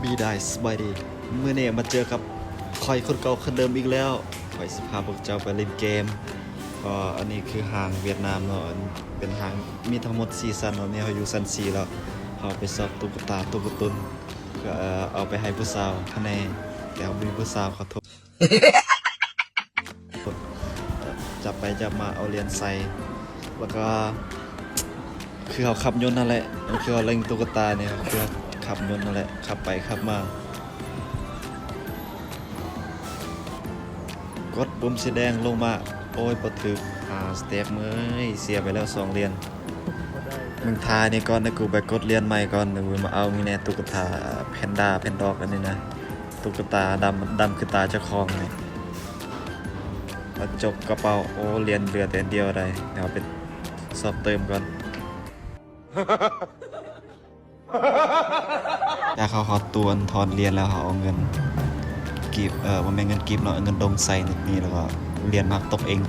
ປີດາຍ ສະບາຍດີ ມື້ນີ້ມາເຈີກັບຂ້ອຍຄົນເກົ່າຄົນເດີມອີກແລ້ວ. ຂ້ອຍຊິພາພວກເຈົ້າໄປຫຼິ້ນເກມ. ກໍອັນນີ້ຄືຫ້າງຫວຽດນາມເນາະ, ເປັນຫ້າງມີທັງໝົດສີ່ຊັ້ນເນາະ. ນີ້ເຮົາຢູ່ຊັ້ນສີ່ແລ້ວ. ເຮົາໄປຊອກຕຸກກະຕາ ຕຸກກະຕຸນ ເພື່ອເອົາໄປໃຫ້ຜູ້ສາວຫັ້ນແດ່, ແຕ່ເຮົາບໍ່ມີຜູ້ສາວ ຂໍໂທດ. ຈັບໄປຈັບມາເອົາຫຼຽນໃສ່ ແລ້ວກໍຄືເຮົາຂັບຍົນຫັ້ນແຫຼະ, ຄືເຮົາເລັ່ງຕຸກກະຕານີ້ ຄືເຮົາຂັບຍົນຫັ້ນແຫຼະ, ຂັບໄປຂັບມາ ກົດປຸ່ມສີແດງລົງມາ. ໂອ້ຍ ບໍ່ຖືກ ຫາສະແຕັກເມີຍ, ເສຍໄປແລ້ວສອງຫຼຽນ. ມຶງຖ່າຍນີ້ກ່ອນນະ, ກູໄປກົດຫຼຽນໃໝ່ກ່ອນ, ເດີມາເອົາມີແນ່ ຕຸກກະຕາແພນດາ ແພນດອກ ອັນນີ້ນະ. ຕຸກກະຕາດຳ ດຳຄືຕາເຈົ້າຂອງນີ້. ແລ້ວຈົກກະເປົາ. ໂອ້ ຫຼຽນເຫຼືອແຕ່ດຽວໃດ. ດຽວເຮົາໄປຊອກເຕີມກ່ອນ. ຈາກເຮົາຮອດຕູ້ອັນຖອນຫຼຽນແລ້ວ, ເຮົາເອົາເງິນກີບ, ເອີ ບໍ່ແມ່ນເງິນກີບເນາະ, ເງິນດົງໃສ່ນີ້ ແລ້ວກໍຫຼຽນມາຕົກເອງ.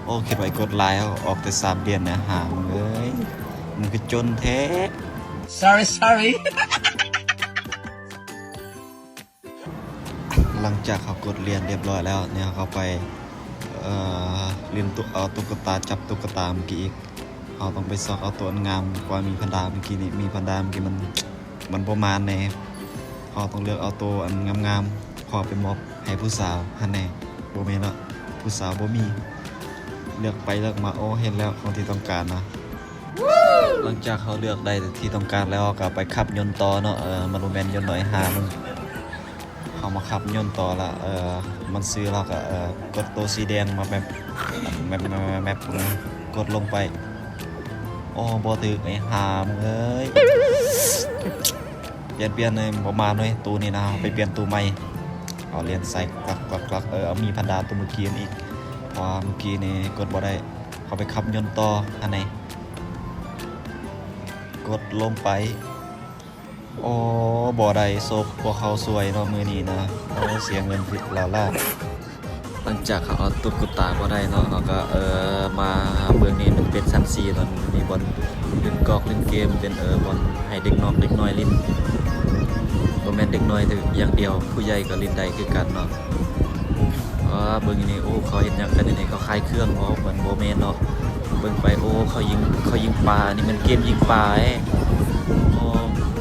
ໂອ້ ຄິດວ່າໄອ້ກົດຫຼາຍ, ເຮົາອອກແຕ່ສາມຫຼຽນນະ. ຫາມຶງເອີຍ, ມຶງຄືຈົນແທ້. Sorry, sorry. ຫຼັງຈາກເຮົາກົດຫຼຽນຮຽບຮ້ອຍແລ້ວນີ້, ເຮົາກໍໄປ ເອີ ຫຼິ້ນຕຸ ເອົາຕຸກກະຕາ, ຈັບຕຸກກະຕາເມື່ອກີ້ອີກ. ເຮົາຕ້ອງໄປຊອກເອົາຕົວອັນງາມກວ່າ. ມີແພນດາເມື່ອກີ້ນີ້, ມີແພນດາເມື່ອກີ້ ມັນ ມັນບໍ່ມານແດ່. ເຮົາຕ້ອງເລືອກເອົາໂຕອັນງາມໆ ເພື່ອໄປມອບໃຫ້ຜູ້ສາວຫັ້ນແດ່. ບໍ່ແມ່ນເນາະ, ຜູ້ສາວບໍ່ມີ. ເລືອກໄປເລືອກມາ, ໂອ້ ເຫັນແລ້ວຂອງທີ່ຕ້ອງການນະ. ຫຼັງຈາກເຮົາເລືອກໄດ້ທີ່ຕ້ອງການແລ້ວ, ເຮົາກໍໄປຂັບຍົນຕໍ່ເນາະ. ເອີ ມັນບໍ່ແມ່ນຍົນໜ້ອຍຫາມຶງ. ເຮົາມາຂັບຍົນຕໍ່ລະ, ເອີ ມັນຊື່ລະກະ ເອີ ກົດໂຕສີແດງມາແມັບ ແມັບ ແມັບ ແມັບ ກົດລົງໄປ. ໂອ້ ບໍ່ຖືກ ໄອ້ຫາມຶງເອີຍ. ປ່ຽນ ປ່ຽນເລີຍ, ບໍ່ມາເລີຍ. ຕູ້ນີ້ນະ, ໄປປ່ຽນຕູ້ໃໝ່. ເອົາຫຼຽນໃສ່ ກວັກ ກວັກ ກວັກ. ເອີ ເອົາມີແພນດາໂຕເມື່ອກີ້ນັ້ນອີກ, ເພາະວ່າເມື່ອກີ້ນີ້ກົດບໍ່ໄດ້. ເຮົາໄປຂັບຍົນຕໍ່ຫັ້ນແດ່. ກົດລົງໄປ. ໂອ້ ບໍ່ໄດ້, ໂຊກພວກເຮົາສວຍເນາະມື້ນີ້ນະ. ໂອ້ ເສຍເງິນຜິດລາລາ. ຫຼັງຈາກເຮົາເອົາຕຸກກະຕາບໍ່ໄດ້ເນາະ, ເຮົາກໍ ເອີ ມາເບື້ອງນີ້ ມັນເປັນຊັ້ນສີ່ເນາະ. ມີບ່ອນຫຼິ້ນກອກຫຼິ້ນເກມ, ເປັນ ເອີ ບ່ອນໃຫ້ເດັກນອກເດັກນ້ອຍຫຼິ້ນ. ບໍ່ແມ່ນເດັກນ້ອຍຢ່າງດຽວ, ຜູ້ໃຫຍ່ກໍຫຼິ້ນໄດ້ຄືກັນເນາະ. ເອີ ເບິ່ງຢູ່ນີ້, ໂອ້ ເຂົາເຮັດຫຍັງກັນຢູ່ນີ້? ເຂົາຂາຍເຄື່ອງບໍ? ມັນບໍ່ແມ່ນເນາະ. ເບິ່ງໄປ, ໂອ້ ເຂົາຍິງ ເຂົາຍິງປາ. ອັນນີ້ແມ່ນເກມຍິງປາເດ້. ໂອ້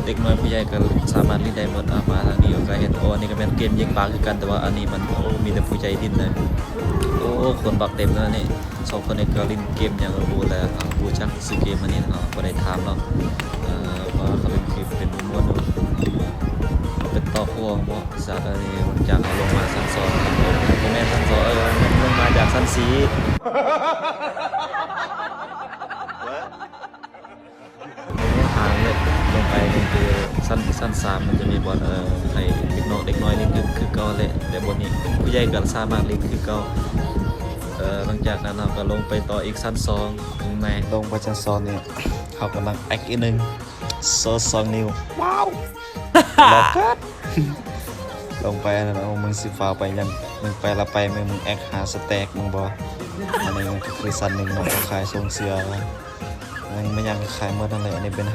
ເດັກນ້ອຍຜູ້ໃຫຍ່ກໍສາມາດຫຼິ້ນໄດ້ໝົດ. ອາ ມາທາງນີ້ກໍເຫັນ, ໂອ້ ອັນນີ້ກໍແມ່ນເກມຍິງປາຄືກັນ, ແຕ່ວ່າອັນນີ້ມັນ ໂອ້ ມີແຕ່ຜູ້ໃຫຍ່ຫຼິ້ນເລີຍ. ໂອ້ ຄົນບັກເຕັມເລີຍນີ້. ສອງຄົນນີ້ກໍຫຼິ້ນເກມຫຍັງບໍ່ຮູ້ແຫຼະ, ເຮົາບໍ່ຮູ້ຈັກຊື່ເກມອັນນີ້ເນາະ, ບໍ່ໄດ້ຖາມເນາະ. ເອີ ເພາະວ່າເຂົາເປັນ ຄືເປັນມ່ວນຢູ່ ເປັນຕໍ່ຄົວບໍ? ສັດ ອັນນີ້ ຈາກເຮົາລົງມາຊັ້ນສອງ, ບໍ່ແມ່ນຊັ້ນສອງ, ເອີ ລົງມາຈາກຊັ້ນສີ່. ທາງເລີຍລົງໄປນີ້ຄືຊັ້ນ ຊັ້ນສາມ ມັນຈະມີບ່ອນ ເອີ ໃຫ້ເດັກນ້ອຍ ເດັກນ້ອຍຫຼິ້ນຄື ຄືເກົ່າແຫຼະ, ແຕ່ບ່ອນນີ້ຜູ້ໃຫຍ່ກໍສາມາດຫຼິ້ນຄືເກົ່າ. ເອີ ຫຼັງຈາກນັ້ນເຮົາກໍລົງໄປຕໍ່ອີກຊັ້ນສອງ. ແມ່ນ ລົງໄປຊັ້ນສອງນີ້ ເຮົາກໍນັ່ງແອັກອີກໜຶ່ງ ໂຊສອງນິ້ວ. ວ້າວ ລອກກັດ ລົງໄປອັນນັ້ນ. ໂອ້ ມຶງຊິຟ້າວໄປຫຍັງ? ມຶງໄປລະໄປ, ມຶງ ມຶງແອັກຫາສະແຕັກມຶງບໍ? ອັນນີ້ມັນກໍຄືຊັ້ນໜຶ່ງເນາະ, ຂາຍສົ່ງເສືອ ຍັງ ແມ່ນຫຍັງຂາຍໝົດຫັ້ນແຫຼະ. ອັນນີ້ເປັນ